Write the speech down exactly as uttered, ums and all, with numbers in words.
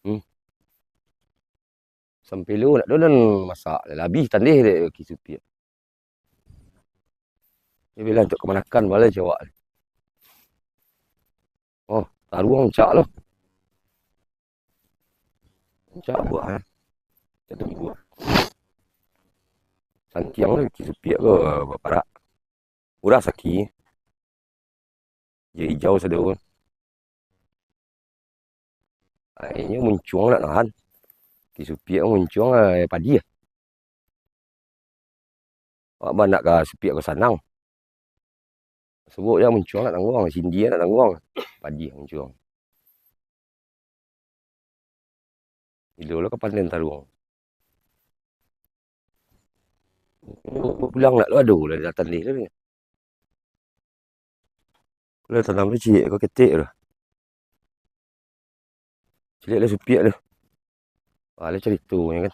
Hmm. Sampai lo nak doh nan masak, lah abih tandeh dek Ki Supiak. Dia bilang, "Untuak kamanakan bala cawak." Oh, taruang rancak lo. Rancak buah, eh. Rancak tumbuah. Santiang lo Ki Supiak ko baparak. Urang saki. Ijau-ijau sado. Akhirnyo muncuang nak nahan. Ki Supiak muncuang, eh, padi lah. Awak banak ka Supiak ko sanang. Subuik je muncuang nak tangguang, sindia nak tangguang. Padi muncuang. Ilo lo ka panen taruang. Pulang nak lo ado lah datang ni. Lah tanam tu ciek ko ketek tu. Ciek lah Supiak tu. Ah, lah caritonyo kan.